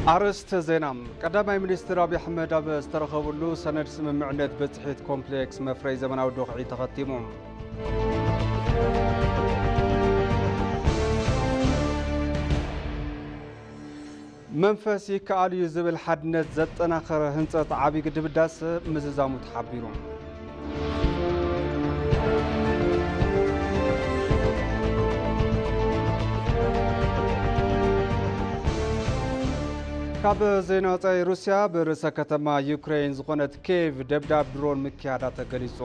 ኣርእስተ ዜና። ቀዳማይ ሚኒስትር ኣብይ ኣሕመድ ኣብ ዝተረኸብሉ ሰነድ ስምምዕነት ብጽሒት ኮምፕሌክስ መፍረይ ዘመናዊ ዶኽዒ ተኸቲሙ። መንፈስ ይከኣል እዩ ዝብል ሓድነት ዘጠናኸረ ህንጸት ዓብዪ ግድብ ህዳሰ ምዝዛሙ ተሓቢሩ። ካብ ዜና ወጻኢ፣ ሩስያ ብርእሰ ከተማ ዩክሬን ዝኾነት ኬቭ ደብዳብ ድሮን ምክያዳ ተገሊጹ።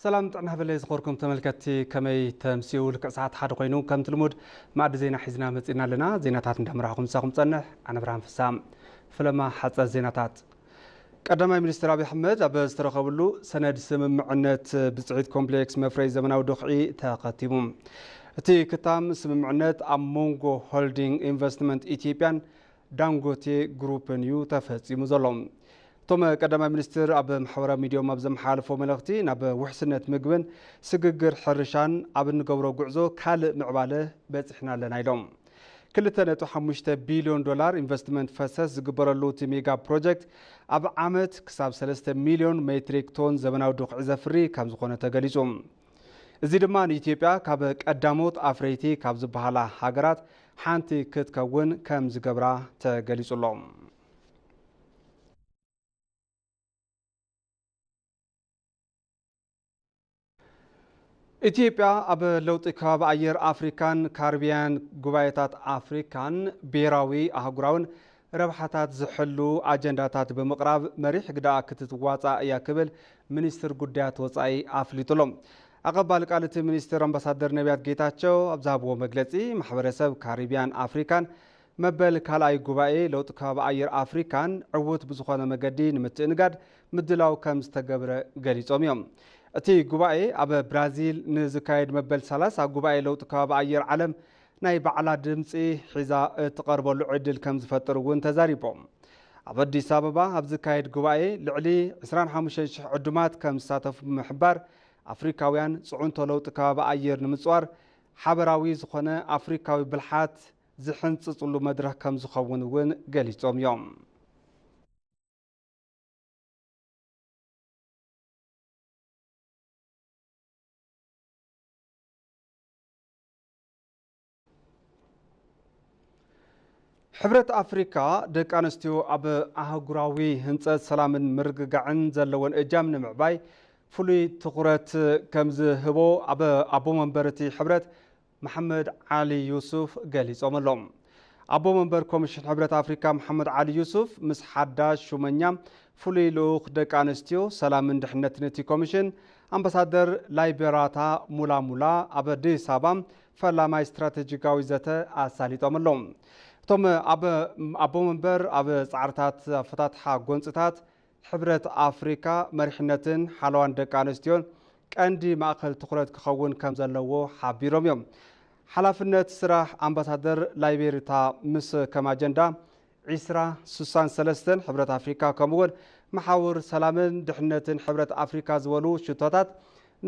ሰላም ጥዕና ሃበለይ ዝኸበርኩም ተመልከትቲ፣ ከመይ ተምስዩ? ልክዕ ሰዓት ሓደ ኮይኑ ከምቲ ልሙድ መኣዲ ዜና ሒዝና መጺእና ኣለና። ዜናታት እንዳምራኹም ምሳኹም ጸንሕ ኣነ ብርሃን ፍሳ። ፍለማ ሓጸር ዜናታት። ቀዳማይ ሚኒስትር ኣብይ ኣሕመድ ኣብ ዝተረኸብሉ ሰነድ ስምምዕነት ብጽሒት ኮምፕሌክስ መፍረይ ዘመናዊ ዶኽዒ ተኸቲሙ። እቲ ክታም ስምምዕነት ኣብ መንጎ ሆልዲንግ ኢንቨስትመንት ኢትዮጵያን ዳንጎቴ ግሩፕን እዩ ተፈጺሙ ዘሎ። እቶም ቀዳማይ ሚኒስትር ኣብ ማሕበራዊ ሚዲዮም ኣብ ዘመሓላለፎ መልእኽቲ፣ ናብ ውሕስነት ምግብን ስግግር ሕርሻን ኣብ እንገብሮ ጉዕዞ ካልእ ምዕባለ በጺሕና ኣለና ኢሎም። ክልተ ነጥቢ ሓሙሽተ ቢልዮን ዶላር ኢንቨስትመንት ፈሰስ ዝግበረሉ እቲ ሜጋ ፕሮጀክት፣ ኣብ ዓመት ክሳብ ሰለስተ ሚልዮን ሜትሪክ ቶን ዘመናዊ ዱኽዒ ዘፍሪ ከም ዝኾነ ተገሊጹ። እዚ ድማ ንኢትዮጵያ ካብ ቀዳሞት ኣፍረይቲ ካብ ዝበሃላ ሃገራት ሓንቲ ክትከውን ከም ዝገብራ ተገሊጹ ኣሎ። ኢትዮጵያ ኣብ ለውጢ ከባቢ ኣየር ኣፍሪካን ካሪቢያን ጉባኤታት ኣፍሪካን ብሄራዊ ኣህጉራውን ረብሓታት ዝሕሉ ኣጀንዳታት ብምቕራብ መሪሕ ግደኣ ክትዋፃእ እያ ክብል ሚኒስትር ጉዳያት ወፃኢ ኣፍሊጡ ኣሎ። ኣቐባሊ ቃል እቲ ሚኒስትር ኣምባሳደር ነቢያት ጌታቸው ኣብ ዝሃብዎ መግለፂ፣ ማሕበረሰብ ካሪቢያን ኣፍሪካን መበል ካልኣይ ጉባኤ ለውጢ ከባቢ ኣየር ኣፍሪካን ዕዉት ብዝኾነ መገዲ ንምትእንጋድ ምድላው ከም ዝተገብረ ገሊጾም እዮም። እቲ ጉባኤ ኣብ ብራዚል ንዝካየድ መበል ሰላሳ ጉባኤ ለውጢ ከባቢ ኣየር ዓለም ናይ ባዕላ ድምፂ ሒዛ እትቐርበሉ ዕድል ከም ዝፈጥር እውን ተዛሪቦም። ኣብ ኣዲስ ኣበባ ኣብ ዝካየድ ጉባኤ ልዕሊ ዕስራን ሓሙሽተን ሽሕ ዕዱማት ከም ዝሳተፉ ብምሕባር፣ ኣፍሪካውያን ፅዕንቶ ለውጢ ከባቢ ኣየር ንምፅዋር ሓበራዊ ዝኾነ ኣፍሪካዊ ብልሓት ዝሕንፅፅሉ መድረኽ ከም ዝኸውን እውን ገሊፆም እዮም። ሕብረት ኣፍሪካ ደቂ ኣንስትዮ ኣብ ኣህጉራዊ ህንፀት ሰላምን ምርግጋዕን ዘለወን እጃም ንምዕባይ ፍሉይ ትኹረት ከም ዝህቦ ኣብ ኣቦ መንበር እቲ ሕብረት መሓመድ ዓሊ ዩሱፍ ገሊጾም ኣለዉ። ኣቦ መንበር ኮሚሽን ሕብረት ኣፍሪካ መሓመድ ዓሊ ዩሱፍ ምስ ሓዳሽ ሹመኛ ፍሉይ ልኡኽ ደቂ ኣንስትዮ ሰላምን ድሕነትን እቲ ኮሚሽን ኣምባሳደር ላይቤራታ ሙላሙላ ኣብ ኣዲስ ኣበባ ፈላማይ ስትራቴጂካዊ ዘተ ኣሳሊጦም ኣለዉ። እቶም ኣብ ኣቦ መንበር ኣብ ጻዕርታት ኣፈታትሓ ጎንጽታት ሕብረት ኣፍሪካ መሪሕነትን ሓለዋን ደቂ ኣንስትዮን ቀንዲ ማእኸል ትኹረት ክኸውን ከም ዘለዎ ሓቢሮም እዮም። ሓላፍነት ስራሕ ኣምባሳደር ላይቤሪታ ምስ ከም ኣጀንዳ ዒስራ ስሳን ሰለስተን ሕብረት ኣፍሪካ ከምኡውን መሓውር ሰላምን ድሕነትን ሕብረት ኣፍሪካ ዝበሉ ሽቶታት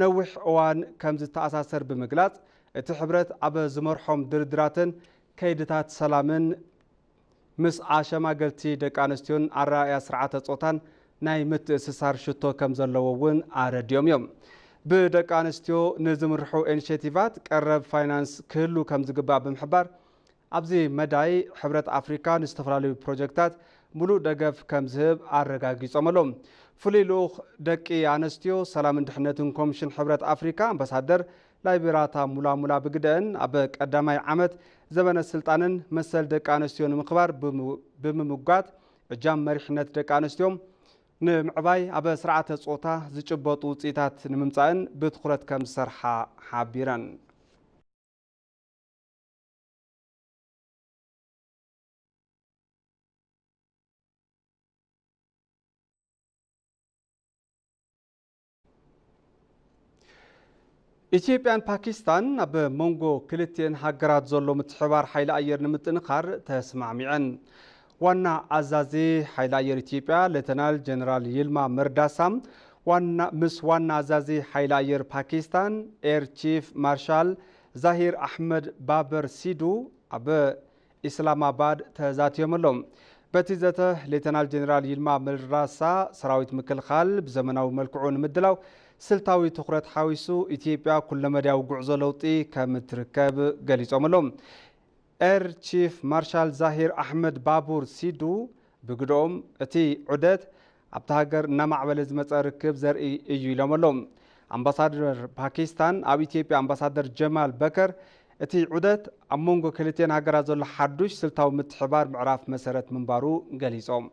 ነዊሕ እዋን ከም ዝተኣሳሰር ብምግላፅ፣ እቲ ሕብረት ኣብ ዝመርሖም ድርድራትን ከይድታት ሰላምን ምስ ኣሸማገልቲ ደቂ ኣንስትዮን ኣረኣእያ ስርዓተ ጾታን ናይ ምትእስሳር ሽቶ ከም ዘለዎ እውን ኣረዲኦም እዮም። ብደቂ ኣንስትዮ ንዝምርሑ ኢኒሼቲቫት ቀረብ ፋይናንስ ክህሉ ከም ዝግባእ ብምሕባር፣ ኣብዚ መዳይ ሕብረት ኣፍሪካ ንዝተፈላለዩ ፕሮጀክታት ሙሉእ ደገፍ ከም ዝህብ ኣረጋጊጾም ኣለዉ። ፍሉይ ልኡኽ ደቂ ኣንስትዮ ሰላምን ድሕነትን ኮሚሽን ሕብረት ኣፍሪካ ኣምባሳደር ላይቤራታ ሙላሙላ ብግደአን፣ ኣብ ቀዳማይ ዓመት ዘመነ ስልጣነን መሰል ደቂ ኣንስትዮ ንምኽባር ብምሙ-፣ ብምምጓት፣ እጃም መሪሕነት ደቂ ኣንስትዮ ንምዕባይ፣ ኣብ ስርዓተ ጾታ ዝጭበጡ ውፅኢታት ንምምፃእን ብትኹረት ከም ዝሰርሓ ሓቢረን። ኢትዮጵያን ፓኪስታን ኣብ መንጎ ክልቲኤን ሃገራት ዘሎ ምትሕባር ሓይሊ ኣየር ንምጥንኻር ተስማዕሚዐን። ዋና ኣዛዚ ሓይሊ ኣየር ኢትዮጵያ ሌተናል ጀነራል ይልማ መርዳሳ ዋና፣ ምስ ዋና ኣዛዚ ሓይሊ ኣየር ፓኪስታን ኤር ቺፍ ማርሻል ዛሂር ኣሕመድ ባበር ሲዱ ኣብ ኢስላማባድ ተዛትዮም ኣለዉ። በቲ ዘተ ሌተናል ጀነራል ይልማ መርዳሳ ሰራዊት ምክልኻል ብዘመናዊ መልክዑ ንምድላው ስልታዊ ትኹረት ሓዊሱ ኢትዮጵያ ኩለመዳያዊ ጉዕዞ ለውጢ ከም እትርከብ ገሊጾም ኣለዉ። ኤር ቺፍ ማርሻል ዛሂር ኣሕመድ ባቡር ሲዱ ብግደኦም እቲ ዑደት ኣብታ ሃገር እናማዕበለ ዝመጸ ርክብ ዘርኢ እዩ ኢሎም ኣለዉ። ኣምባሳደር ፓኪስታን ኣብ ኢትዮጵያ ኣምባሳደር ጀማል በከር እቲ ዑደት ኣብ መንጎ ክልቲኤን ሃገራት ዘሎ ሓዱሽ ስልታዊ ምትሕባር ምዕራፍ መሰረት ምንባሩ ገሊጾም።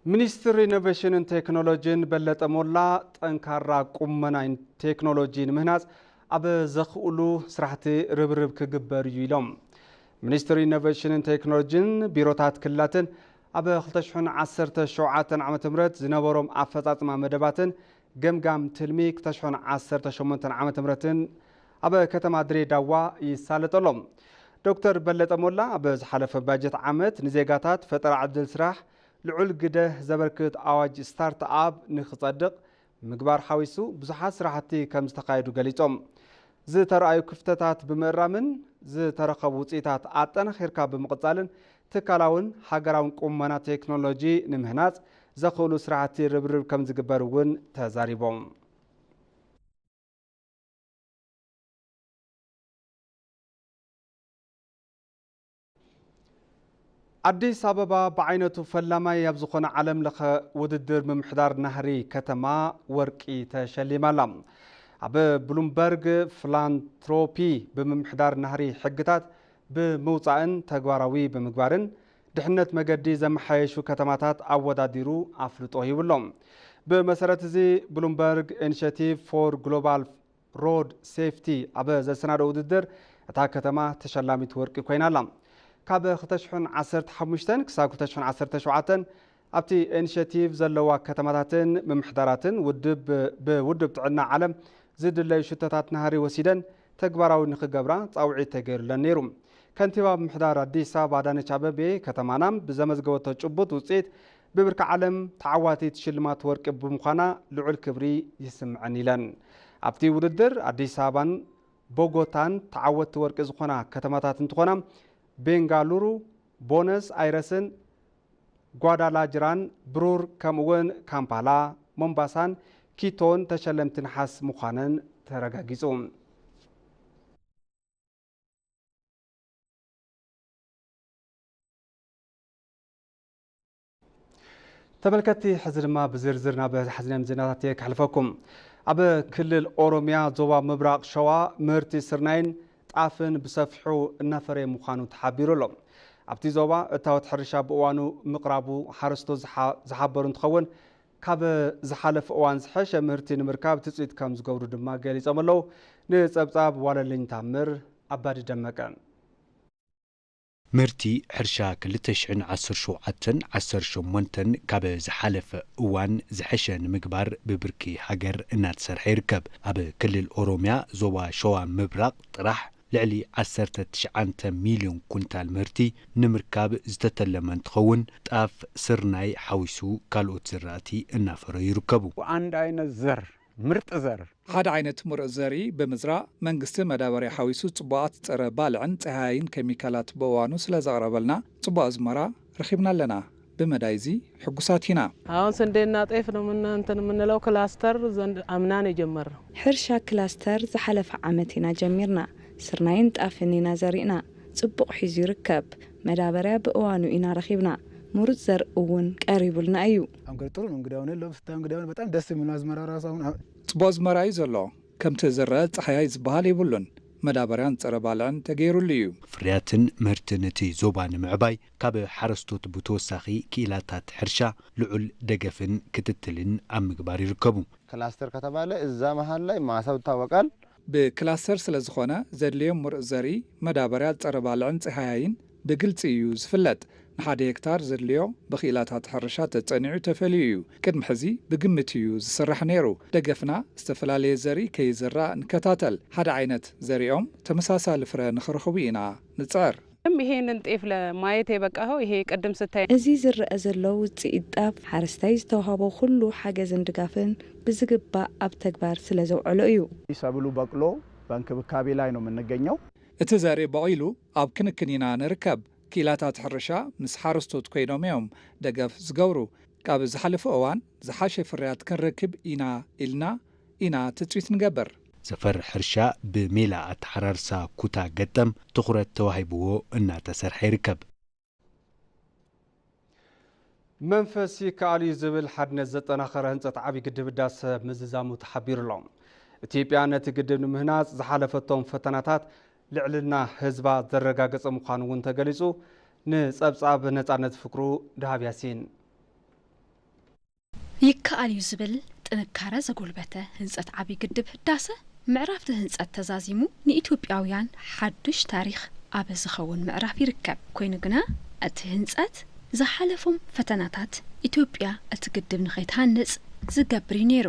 ሚኒስትር ኢኖቬሽንን ቴክኖሎጂን በለጠ ሞላ፣ ጠንካራ ቁመና ቴክኖሎጂ ንምህናፅ ኣብ ዘኽእሉ ስራሕቲ ርብርብ ክግበር እዩ ኢሎም። ሚኒስትር ኢኖቬሽንን ቴክኖሎጂን ቢሮታት ክልላትን ኣብ ክልተ ሽሕን ዓሰርተ ሸውዓተን ዓመተ ምህረት ዝነበሮም ኣፈፃፅማ መደባትን ገምጋም ትልሚ ክልተ ሽሕን ዓሰርተ ሸሞንተን ዓመተ ምህረትን ኣብ ከተማ ድሬዳዋ ይሳለጠሎም። ዶክተር በለጠ ሞላ ኣብ ዝሓለፈ ባጀት ዓመት ንዜጋታት ፈጠራ ዕድል ስራሕ ልዑል ግደ ዘበርክት ኣዋጅ ስታርት ኣፕ ንክጸድቕ ምግባር ሓዊሱ ብዙሓት ስራሕቲ ከም ዝተኻየዱ ገሊጾም። ዝተረኣዩ ክፍተታት ብምእራምን ዝተረኸቡ ውፅኢታት ኣጠናኺርካ ብምቕጻልን ትካላውን ሃገራውን ቁመና ቴክኖሎጂ ንምህናፅ ዘኽእሉ ስራሕቲ ርብርብ ከም ዝግበር እውን ተዛሪቦም። ኣዲስ ኣበባ ብዓይነቱ ፈላማይ ኣብ ዝኾነ ዓለም ለኸ ውድድር ምምሕዳር ናህሪ ከተማ ወርቂ ተሸሊማ ኣላ። ኣብ ብሉምበርግ ፊላንትሮፒ ብምምሕዳር ናህሪ ሕግታት ብምውፃእን ተግባራዊ ብምግባርን ድሕነት መገዲ ዘመሓየሹ ከተማታት ኣወዳዲሩ ኣፍልጦ ሂቡ ኣሎ። ብመሰረት እዚ ብሉምበርግ ኢኒሼቲቭ ፎር ግሎባል ሮድ ሴፍቲ ኣብ ዘሰናደኦ ውድድር እታ ከተማ ተሸላሚት ወርቂ ኮይና ኣላ። ካብ ክልተ ሽሕን ዓሰርተ ሓሙሽተን ክሳብ ክልተ ሽሕን ዓሰርተ ሸውዓተን ኣብቲ ኢኒሼቲቭ ዘለዋ ከተማታትን ምምሕዳራትን ውድብ ብውድብ ጥዕና ዓለም ዝድለዩ ሽቶታት ናህሪ ወሲደን ተግባራዊ ንክገብራ ፃውዒት ተገይሩለን ነይሩ። ከንቲባ ምምሕዳር ኣዲስ ኣበባ ኣዳነች ኣበቤ ከተማና ብዘመዝገበቶ ጭቡጥ ውፅኢት ብብርኪ ዓለም ተዓዋቲት ሽልማት ወርቂ ብምዃና ልዑል ክብሪ ይስምዐን ኢለን። ኣብቲ ውድድር ኣዲስ ኣበባን ቦጎታን ተዓወትቲ ወርቂ ዝኾና ከተማታት እንትኾና ቤንጋሉሩ፣ ቦነስ ኣይረስን ጓዳላጅራን ብሩር ከምኡውን ካምፓላ፣ ሞምባሳን ኪቶን ተሸለምቲ ነሓስ ምዃነን ተረጋጊጹ። ተመልከትቲ፣ ሕዚ ድማ ብዝርዝር ናብ ዝሓዝናዮም ዜናታት እየ ከሕልፈኩም። ኣብ ክልል ኦሮሚያ ዞባ ምብራቕ ሸዋ ምህርቲ ስርናይን ጣፍን ብሰፊሑ እናፈረየ ምዃኑ ተሓቢሩ ኣሎ። ኣብቲ ዞባ እታወት ሕርሻ ብእዋኑ ምቕራቡ ሓረስቶት ዝሓ-፣ ዝሓበሩ እንትኸውን፣ ካብ ዝሓለፈ እዋን ዝሐሸ ምህርቲ ንምርካብ ትፅቢት ከም ዝገብሩ ድማ ገሊፆም ኣለዉ። ንፀብፃብ ዋለልኝ ታምር ኣባዲ ደመቀ። ምህርቲ ሕርሻ ክልተ ሽሕን ዓሰርተ ሸውዓተን ዓሰርተ ሸሞንተን ካብ ዝሓለፈ እዋን ዝሐሸ ንምግባር ብብርኪ ሃገር እናተሰርሐ ይርከብ። ኣብ ክልል ኦሮሚያ ዞባ ሸዋ ምብራቕ ጥራሕ ልዕሊ ዓሰርተ ትሽዓተ ሚልዮን ኩንታል ምህርቲ ንምርካብ ዝተተለመ እንትኸውን፣ ጣፍ፣ ስርናይ ሓዊሱ ካልኦት ዝራእቲ እናፈረዩ ይርከቡ። አንድ አይነት ዘር፣ ምርጥ ዘር። ሓደ ዓይነት ምሩፅ ዘርኢ ብምዝራእ፣ መንግስቲ መዳበርያ ሓዊሱ ጽቡቓት ጸረ ባልዕን ጸሃያይን ኬሚካላት ብእዋኑ ስለ ዘቕረበልና፣ ጽቡቕ ኣዝመራ ረኺብና ኣለና። ብመዳይ እዚ ሕጉሳት ኢና። አሁን ስንዴና ጤፍ ነው ምን-፣ እንትን የምንለው። ክላስተር ዘንድ አምና ነው የጀመርነው። ሕርሻ ክላስተር ዝሓለፈ ዓመት ኢና ጀሚርና። ስርናይን ጣፍን ኢና ዘሪእና። ጽቡቕ ሒዙ ይርከብ። መዳበርያ ብእዋኑ ኢና ረኺብና። ምሩፅ ዘርኢ እውን ቀሪቡልና እዩ። አሁን እንግዲህ ጥሩ ነው። እንግዲህ አሁን የለውም። ስታየው እንግዲህ አሁን በጣም ደስ የሚል ነው። አዝመራ ራሱ አሁን አ- ጽቡቕ ኣዝመራ እዩ ዘሎ። ከምቲ ዝረአ ጻህያይ ዝበሃል የብሉን። መዳበርያን ጸረ ባልዕን ተገይሩሉ እዩ። ፍርያትን ምህርትን እቲ ዞባ ንምዕባይ ካብ ሓረስቶት ብተወሳኺ ክኢላታት ሕርሻ ልዑል ደገፍን ክትትልን ኣብ ምግባር ይርከቡ። ክላስተር ከተባለ እዛ መሃል ላይ ማሳው ይታወቃል። ብክላስተር ስለዝኾነ ዘድልዮም ምሩፅ ዘርኢ፣ መዳበርያ፣ ፀረ ባልዕን ፀሃያይን ብግልፂ እዩ ዝፍለጥ። ንሓደ ሄክታር ዘድልዮ ብኽኢላታት ሕርሻ ተፀኒዑ ተፈልዩ እዩ። ቅድሚ ሕዚ ብግምት እዩ ዝስራሕ ነይሩ። ደገፍና ዝተፈላለየ ዘርኢ ከይዝራእ ንከታተል። ሓደ ዓይነት ዘሪኦም ተመሳሳሊ ፍረ ንኽረኽቡ ኢና ንፅዕር። ይሄንን ጤፍ ለማየት የበቃኸው ይሄ ቅድም ስታይ እዚ ዝረአ ዘሎ ውጽኢት ጣፍ፣ ሓረስታይ ዝተዋህቦ ኩሉ ሓገዝን ድጋፍን ብዝግባእ ኣብ ተግባር ስለ ዘውዐሎ እዩ። ሰብሉ በቅሎ በእንክብካቤ ላይ ነው የምንገኘው። እቲ ዘርኢ በቒሉ ኣብ ክንክን ኢና ንርከብ። ክኢላታት ሕርሻ ምስ ሓረስቶት ኮይኖም እዮም ደገፍ ዝገብሩ። ካብ ዝሓለፈ እዋን ዝሓሸ ፍርያት ክንረክብ ኢና ኢልና ኢና ትፅቢት ንገብር። ዘፈር ሕርሻ ብሜላ ኣተሓራርሳ ኩታ ገጠም ትኹረት ተዋሂብዎ እናተሰርሐ ይርከብ። መንፈስ ይከኣል እዩ ዝብል ሓድነት ዘጠናኸረ ህንፀት ዓብዪ ግድብ ህዳሰ ምዝዛሙ ተሓቢሩ ኣሎ። ኢትዮጵያ ነቲ ግድብ ንምህናፅ ዝሓለፈቶም ፈተናታት ልዕልና ህዝባ ዘረጋገፀ ምዃኑ እውን ተገሊፁ። ንፀብፃብ ነፃነት ፍቅሩ ደሃብ ያሲን። ይከኣል እዩ ዝብል ጥንካረ ዘጎልበተ ህንፀት ዓብዪ ግድብ ህዳሰ ምዕራፍቲ ህንፀት ተዛዚሙ ንኢትዮጵያውያን ሓዱሽ ታሪኽ ኣብ ዝኸውን ምዕራፍ ይርከብ። ኮይኑ ግና እቲ ህንፀት ዝሓለፎም ፈተናታት ኢትዮጵያ እቲ ግድብ ንኸይትሃንፅ ዝገብር እዩ ነይሩ።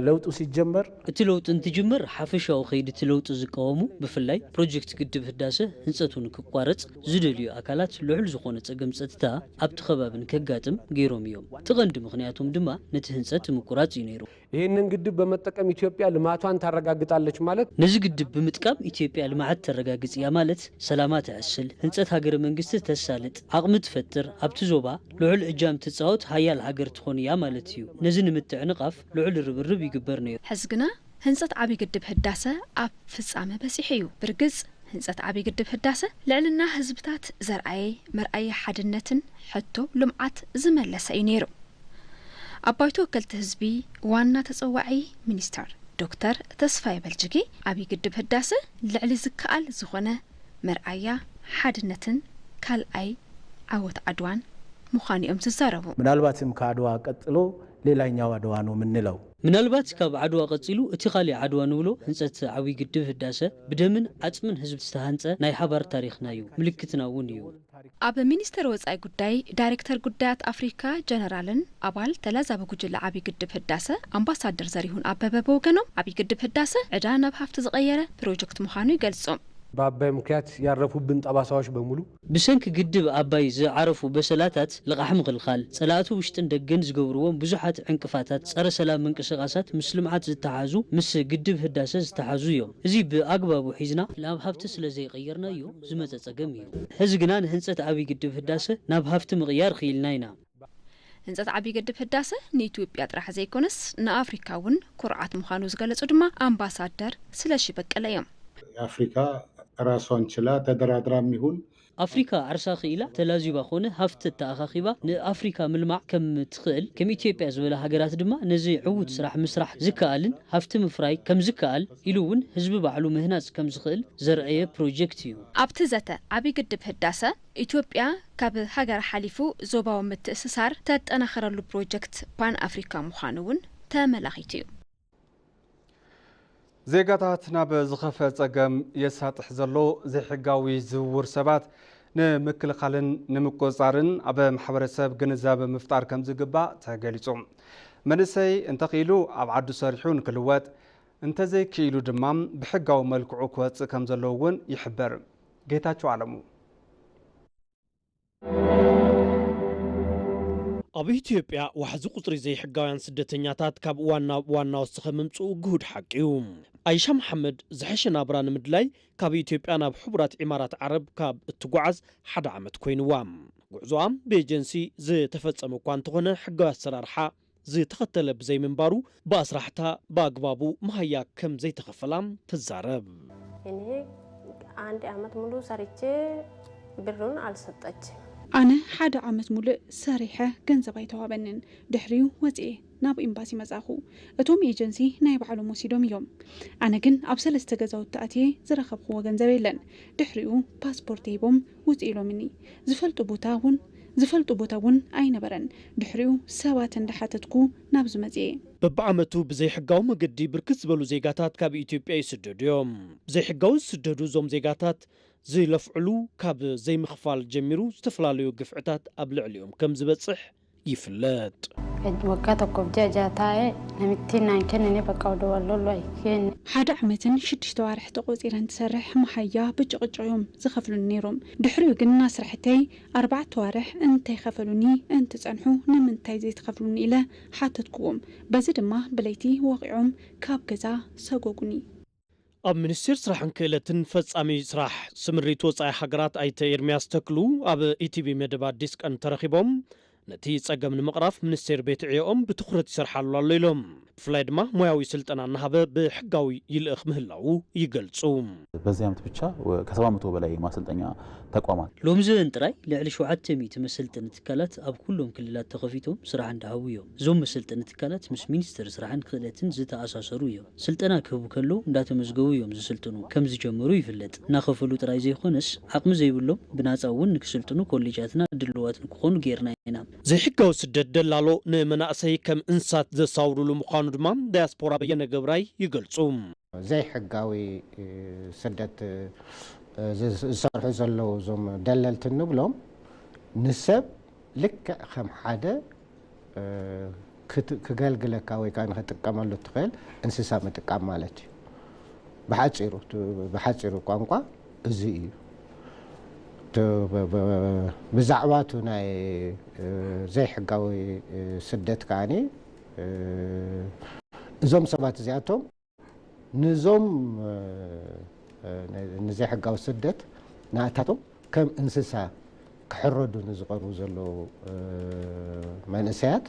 ለውጡ ሲጀመር እቲ ለውጢ እንትጅመር ሓፈሻዊ ከይዲ እቲ ለውጢ ዝቃወሙ ብፍላይ ፕሮጀክት ግድብ ህዳሰ ህንፀቱ ንክቋረፅ ዝደልዩ ኣካላት ልዑል ዝኾነ ፀገም ፀጥታ ኣብቲ ከባቢ ንከጋጥም ገይሮም እዮም። እቲ ቀንዲ ምኽንያቶም ድማ ነቲ ህንፀት ምቁራፅ እዩ ነይሩ። ይህንን ግድብ በመጠቀም ኢትዮጵያ ልማቷን ታረጋግጣለች ማለት። ነዚ ግድብ ብምጥቃም ኢትዮጵያ ልምዓት ተረጋግፅ እያ ማለት፣ ሰላማ ተዕስል፣ ህንፀት ሃገረ መንግስቲ ተሳልጥ፣ ዓቕሚ ትፈጥር፣ ኣብቲ ዞባ ልዑል እጃም ትፃወት ሃያል ሃገር ትኾን እያ ማለት እዩ። ነዚ ንምትዕንቓፍ ልዑል ርብርብ ይግበር ነይሩ። ሕዚ ግና ህንፀት ዓብዪ ግድብ ህዳሰ ኣብ ፍፃመ በፂሑ እዩ። ብርግፅ ህንፀት ዓብዪ ግድብ ህዳሰ ልዕልና ህዝብታት ዘርኣየ መርኣያ ሓድነትን ሕቶ ልምዓት ዝመለሰ እዩ ነይሩ። ኣብ ባይቶ ወከልቲ ህዝቢ ዋና ተፀዋዒ ሚኒስተር ዶክተር ተስፋዬ በልጅጌ ዓብዪ ግድብ ህዳሰ ልዕሊ ዝከኣል ዝኾነ መርኣያ ሓድነትን ካልኣይ ዓወት ዓድዋን ምዃኑ እዮም ዝዛረቡ። ምናልባትም ከዓድዋ ቀጥሎ ሌላኛው አድዋ ነው የምንለው። ምናልባት ካብ ዓድዋ ቀጺሉ እቲ ካሊእ ዓድዋ ንብሎ ህንጸት ዓብዪ ግድብ ህዳሰ ብደምን ዓጽምን ህዝቢ ዝተሃንጸ ናይ ሓባር ታሪኽና እዩ፣ ምልክትና እውን እዩ። ኣብ ሚኒስቴር ወጻኢ ጉዳይ ዳይሬክተር ጉዳያት ኣፍሪካ ጀነራልን ኣባል ተላዛቢ ጉጅለ ዓብዪ ግድብ ህዳሰ ኣምባሳደር ዘሪሁን ኣበበ ብወገኖም ዓብዪ ግድብ ህዳሰ ዕዳ ናብ ሃፍቲ ዝቐየረ ፕሮጀክት ምዃኑ ይገልጹ። በአባይ ምክንያት ያረፉብን ጠባሳዎች በሙሉ ብሰንኪ ግድብ ኣባይ ዝዓረፉ በሰላታት ልቓሕ ምኽልኻል፣ ጸላእቲ ውሽጥን ደገን ዝገብርዎም ብዙሓት ዕንቅፋታት ጸረ ሰላም ምንቅስቓሳት ምስ ልምዓት ዝተሓዙ፣ ምስ ግድብ ህዳሰ ዝተሓዙ እዮም። እዚ ብኣግባቡ ሒዝና ናብ ሃፍቲ ስለ ዘይቐየርናዮ ዝመጸ ጸገም እዩ። ሕዚ ግና ንህንጸት ዓብዪ ግድብ ህዳሰ ናብ ሃፍቲ ምቕያር ክኢልና ኢና። ህንፀት ዓብዪ ግድብ ህዳሰ ንኢትዮጵያ ጥራሕ ዘይኮነስ ንኣፍሪካ እውን ኩርዓት ምዃኑ ዝገለፁ ድማ ኣምባሳደር ስለሺ በቀለ እዮም። የአፍሪካ ራሷን ችላ ተደራድራም ይሁን ኣፍሪካ ዓርሳ ክኢላ ተላዚባ ኮነ ሃፍቲ ተኣኻኺባ ንኣፍሪካ ምልማዕ ከም ትኽእል ከም ኢትዮጵያ ዝበላ ሃገራት ድማ ነዚ ዕዉት ስራሕ ምስራሕ ዝከኣልን ሃፍቲ ምፍራይ ከም ዝከኣል ኢሉ እውን ህዝቢ ባዕሉ ምህናፅ ከም ዝኽእል ዘርኣየ ፕሮጀክት እዩ። ኣብቲ ዘተ ዓብዪ ግድብ ህዳሰ ኢትዮጵያ ካብ ሃገር ሓሊፉ ዞባዊ ምትእስሳር ተጠናኽረሉ ፕሮጀክት ፓን ኣፍሪካ ምዃኑ እውን ተመላኺቱ እዩ። ዜጋታት ናብ ዝኸፍአ ጸገም የሳጥሕ ዘሎ ዘይሕጋዊ ዝውውር ሰባት ንምክልኻልን ንምቁጽጻርን ኣብ ማሕበረሰብ ግንዛበ ምፍጣር ከም ዝግባእ ተገሊጹ። መንእሰይ እንተኽኢሉ ኣብ ዓዱ ሰሪሑ ንክልወጥ፣ እንተዘይክኢሉ ድማ ብሕጋዊ መልክዑ ክወጽእ ከም ዘለዎ እውን ይሕበር። ጌታቸው ኣለሙ። ኣብ ኢትዮጵያ ዋሕዚ ቁጽሪ ዘይሕጋውያን ስደተኛታት ካብ እዋን ናብ እዋን እናወሰኸ ምምጽኡ ግሁድ ሓቂ እዩ። ኣይሻ መሓመድ ዝሐሸ ናብራ ንምድላይ ካብ ኢትዮጵያ ናብ ሕቡራት ዒማራት ዓረብ ካብ እትጓዓዝ ሓደ ዓመት ኮይንዋ። ጉዕዞኣ ብኤጀንሲ ዝተፈጸመ እኳ እንተኾነ ሕጋዊ ኣሰራርሓ ዝተኸተለ ብዘይምንባሩ ብኣስራሕታ ብኣግባቡ መሃያ ከም ዘይተኸፈላ ትዛረብ። እኔ አንድ አመት ሙሉ ሰርቼ ብሩን አልሰጠችም። ኣነ ሓደ ዓመት ሙሉእ ሰሪሐ ገንዘብ ኣይተዋበንን። ድሕሪኡ ወፅኤ ናብ ኤምባሲ መፃኹ። እቶም ኤጀንሲ ናይ ባዕሎም ወሲዶም እዮም። ኣነ ግን ኣብ ሰለስተ ገዛውቲ ኣትየ ዝረኸብክዎ ገንዘብ የለን። ድሕሪኡ ፓስፖርት ሂቦም ውፅእ ኢሎምኒ። ዝፈልጡ ቦታ እውን ዝፈልጡ ቦታ እውን ኣይነበረን። ድሕሪኡ ሰባት እንዳሓተትኩ ናብዚ መፅኤ። በብዓመቱ ብዘይሕጋዊ መገዲ ብርክት ዝበሉ ዜጋታት ካብ ኢትዮጵያ ይስደዱ እዮም። ብዘይሕጋዊ ዝስደዱ እዞም ዜጋታት ዝለፍዕሉ ካብ ዘይምኽፋል ጀሚሩ ዝተፈላለዩ ግፍዕታት ኣብ ልዕሊኦም ከም ዝበፅሕ ይፍለጥ። Waggaa tokkoof ji'a ja'a taa'ee namittiin naan kennine bakka odoo wal lollu ayi kenne. ሓደ ዓመትን ሽዱሽተ ዋርሕ ተቆፂረ እንትሰርሕ መሓያ ብጭቕጭቕ እዮም ዝኸፍሉኒ ነይሮም። ድሕሪኡ ግን ናስራሕተይ ኣርባዕተ ዋርሕ እንተይኸፈሉኒ እንትፀንሑ ንምንታይ ዘይትኸፍሉኒ ኢለ ሓተትኩዎም። በዚ ድማ ብለይቲ ወቒዖም ካብ ገዛ ሰጎጉኒ። ኣብ ሚኒስቴር ስራሕን ክእለትን ፈጻሚ ስራሕ ስምሪት ወጻኢ ሃገራት ኣይተ ኤርሚያስ ተክሉ ኣብ ኢቲቪ መደብ ኣዲስ ቀን ተረኺቦም ነቲ ጸገም ንምቕራፍ ሚኒስቴር ቤት ዕዮኦም ብትኹረት ይሰርሓሉ ኣሎ ኢሎም። ብፍላይ ድማ ሞያዊ ስልጠና እናሃበ ብሕጋዊ ይልእኽ ምህላዉ ይገልጹ። በዚህ ዓመት ብቻ ከሰባ መቶ በላይ የማሰልጠኛ ተቋማት ሎምዚ እዋን ጥራይ ልዕሊ ሸውዓተ ሚእቲ መሰልጠኒ ትካላት ኣብ ኩሎም ክልላት ተኸፊቶም ስራሕ እንዳሃቡ እዮም። እዞም መሰልጠኒ ትካላት ምስ ሚኒስቴር ስራሕን ክእለትን ዝተኣሳሰሩ እዮም። ስልጠና ክህቡ ከለዉ እንዳተመዝገቡ እዮም ዝስልጥኑ ከም ዝጀመሩ ይፍለጥ። እናኸፈሉ ጥራይ ዘይኮነስ ዓቕሚ ዘይብሎም ብናፃ እውን ንክስልጥኑ ኮሌጃትና ድልዋት ንክኾኑ ጌርና ኢና። ዘይሕጋዊ ስደት ደላሎ ንመናእሰይ ከም እንስሳት ዘሳውሩሉ ምዃኑ ድማ ዳያስፖራ በየነ ገብራይ ይገልፁ። ዘይሕጋዊ ስደት ዝሰርሑ ዘለዉ እዞም ደለልቲ እንብሎም ንሰብ ልክዕ ከም ሓደ ክገልግለካ ወይ ከዓ ንክጥቀመሉ እትኽእል እንስሳ ምጥቃም ማለት እዩ። ብሓፂሩ ብሓፂሩ ቋንቋ እዚ እዩ። ብዛዕባ እቲ ናይ ዘይሕጋዊ ስደት ከዓኒ እዞም ሰባት እዚኣቶም ንዞም ንዘይሕጋዊ ስደት ናእታቶም ከም እንስሳ ክሕረዱ ንዝቐርቡ ዘለዉ መንእሰያት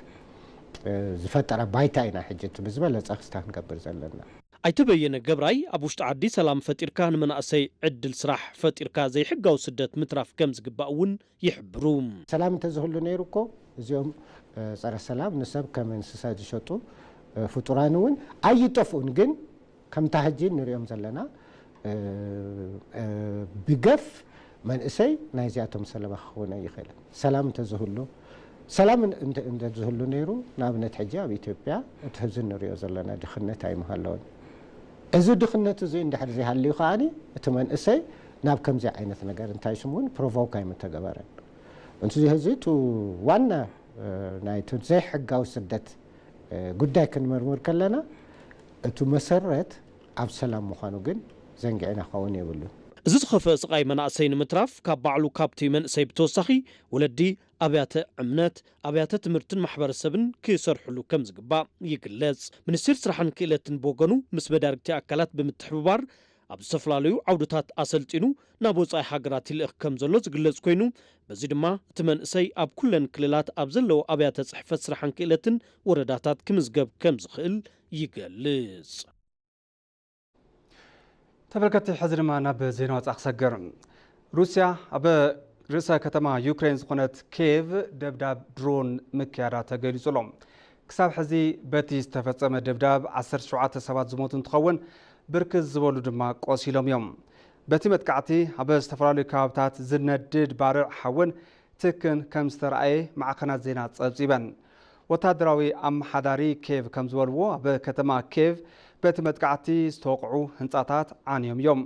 ዝፈጠረ ባይታ ኢና ሕጂ እቲ ብዝበለፀ ክስታ ክንገብር ዘለና። ኣይተ በየነ ገብራይ ኣብ ውሽጢ ዓዲ ሰላም ፈጢርካ ንመናእሰይ ዕድል ስራሕ ፈጢርካ ዘይሕጋዊ ስደት ምትራፍ ከም ዝግባእ እውን ይሕብሩ። ሰላም እንተዝህሉ ነይሩ እኮ እዚኦም ፀረ ሰላም ንሰብ ከም እንስሳ ዝሸጡ ፍጡራን እውን ኣይጠፍኡን። ግን ከምታ ሕጂ ንሪኦም ዘለና ብገፍ መንእሰይ ናይዚኣቶም ሰለባ ክኸውን ኣይኽእልን። ሰላም እንተዝህሉ ሰላም እንተዝህሉ ነይሩ ንኣብነት ሕጂ ኣብ ኢትዮጵያ እቲ ሕዚ ንሪኦ ዘለና ድኽነት ኣይምሃለውን። እዚ ድኽነት እዚ እንድሕር ዘይሃልዩ ከዓኒ እቲ መንእሰይ ናብ ከምዚ ዓይነት ነገር እንታይ ስሙ እውን ፕሮቮክ ኣይምተገበረን። እንዚ ሕዚ እቲ ዋና ናይቲ ዘይሕጋዊ ስደት ጉዳይ ክንምርምር ከለና እቱ መሰረት ኣብ ሰላም ምዃኑ ግን ዘንጊዕና ክኸውን የብሉን። እዚ ዝኸፍአ ስቓይ መናእሰይ ንምትራፍ ካብ ባዕሉ ካብቲ መንእሰይ ብተወሳኺ ወለዲ፣ ኣብያተ እምነት፣ ኣብያተ ትምህርትን ማሕበረሰብን ክሰርሕሉ ከም ዝግባእ ይግለጽ። ሚኒስቴር ስራሕን ክእለትን ብወገኑ ምስ መዳርግቲ ኣካላት ብምትሕብባር ኣብ ዝተፈላለዩ ዓውድታት ኣሰልጢኑ ናብ ወጻኢ ሃገራት ይልእኽ ከም ዘሎ ዝግለጽ ኮይኑ በዚ ድማ እቲ መንእሰይ ኣብ ኩለን ክልላት ኣብ ዘለዉ ኣብያተ ጽሕፈት ስራሕን ክእለትን ወረዳታት ክምዝገብ ከም ዝኽእል ይገልጽ። ተመልከትቲ ሕዚ ድማ ናብ ዜና ወፃኢ ክሰግር። ሩስያ ኣብ ርእሰ ከተማ ዩክሬን ዝኾነት ኬቭ ደብዳብ ድሮን ምክያዳ ተገሊጹ ኣሎ። ክሳብ ሕዚ በቲ ዝተፈጸመ ደብዳብ ዓሰርተ ሸውዓተ ሰባት ዝሞቱ እንትኸውን ብርክት ዝበሉ ድማ ቆሲሎም እዮም። በቲ መጥቃዕቲ ኣብ ዝተፈላለዩ ከባብታት ዝነድድ ባርዕ ሓውን ትክን ከም ዝተረኣየ ማዕኸናት ዜና ጸብጺበን። ወታደራዊ ኣመሓዳሪ ኬቭ ከም ዝበልዎ ኣብ ከተማ ኬቭ በቲ መጥቃዕቲ ዝተወቕዑ ህንጻታት ዓንዮም እዮም።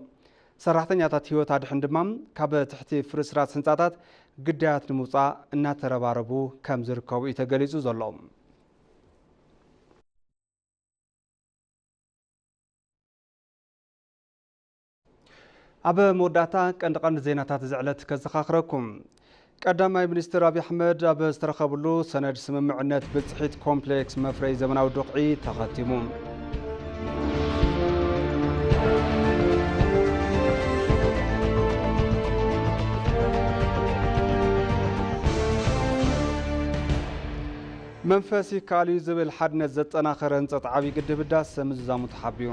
ሰራሕተኛታት ህይወት ኣድሕን ድማ ካብ ትሕቲ ፍርስራስ ህንጻታት ግዳያት ንምውጻእ እናተረባረቡ ከም ዝርከቡ እዩ ተገሊጹ ዘሎ። ኣብ መወዳእታ ቀንዲ ቀንዲ ዜናታት እዚ ዕለት ከዘኻኽረኩም። ቀዳማይ ሚኒስትር ኣብይ ኣሕመድ ኣብ ዝተረኸብሉ ሰነድ ስምምዕነት ብፅሒት ኮምፕሌክስ መፍረይ ዘመናዊ ዱቕዒ ተኸቲሙ። መንፈስ ይከኣል እዩ ዝብል ሓድነት ዘጠናኸረ ህንፀት ዓብዪ ግድብ ህዳሰ ምዝዛሙ ተሓቢሩ።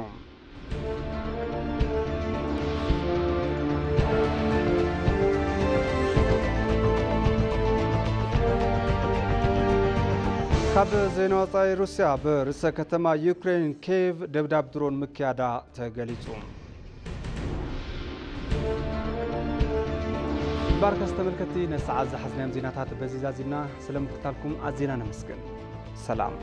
ካብ ዜና ወጻኢ፣ ሩስያ ብርእሰ ከተማ ዩክሬን ኬቭ ደብዳብ ድሮን ምክያዳ ተገሊጹ። ባርከስ ተመልከትቲ፣ ነዚ ሰዓት ዝሓዝናዮም ዜናታት በዚ ዛዚምና። ስለምክታልኩም ኣዚና ነመስግን። ሰላም።